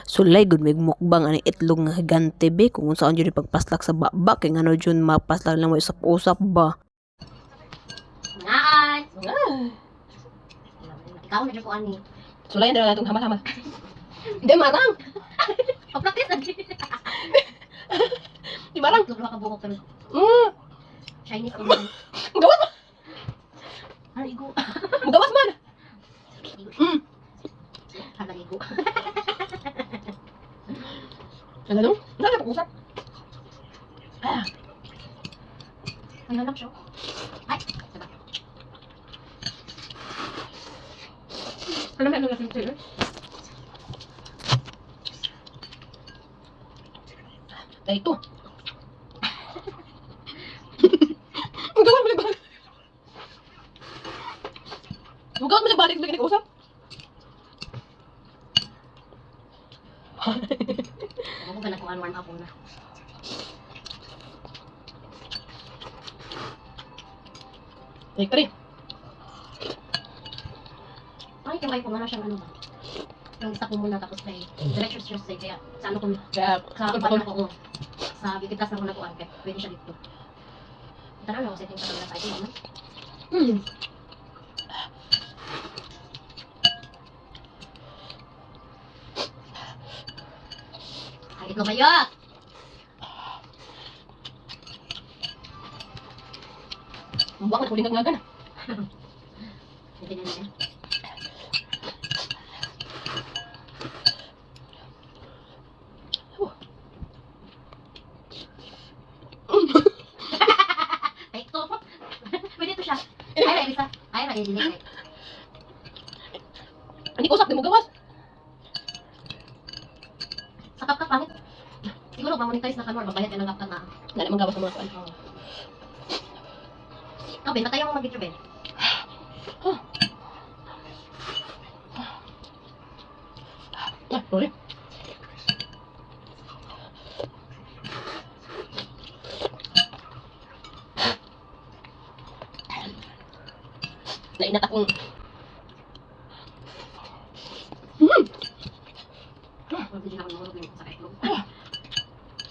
Sulay gud mig mukbang ani itlog nga higante be kung unsaon jud pagpaslak sa baba kay ngano jud mapaslak lang mo usap-usap ba. Ngaan. Ah. Ikaw na dyan ko ani. Sulayan na lang itong hamal-hamal. Hindi, marang! Pa-practice lagi. Di marang! Itlog ka buhok pero Chinese ko man. Magawas man! Ano igo? Magawas man! Igo. Hala igo. Ano nung? Wala na pag-usap. Ah, Ay halak siya. Ay, diba? alam mo ano na sila? Ay, ito. Magawas mo nagbalik. Magawas mo nagbalik sa nag-usap. Ako ba nagkuhan warm up una? Take three. Ay, yung iPhone na siyang ano ba? Yung isa ko muna tapos kay Directions Tuesday kaya sa ano ko Kaya, sa kuan ako oh. Sa beauty class na ko nakuan kaya pwede siya dito. Tara na ako setting sa camera sa iPhone naman. Ay, itlog kayo! Buwak na kuling nga gana. Hindi na niya. Ay, ito. Pwede ito siya. Ay, ra, Elisa. Ay, ra, Elisa. Hindi ko usap, di mo gawas. Sa CapCut, pangit. Siguro, ma-monetize na ka, Nor. Babayad ka ng CapCut na. Wala namang gawas ng mga kuan. Oo. Ikaw, Ben, batayan mo mag-video, Ben. Ah, sorry. Nainat akong. Mag-video na ako ng mga sa itlog.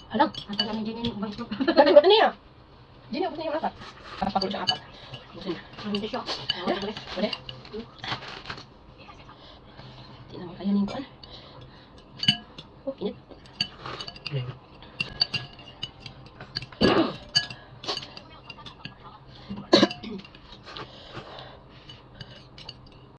Halang. Ang tagal ng Jenny, ubang itlog. Ano ba niya? Jenny, ubos na yung apat. Para pakulo siyang apat. Ubusin na. Ang hindi siya. Pwede? Pwede? Hindi naman kaya ning kuan.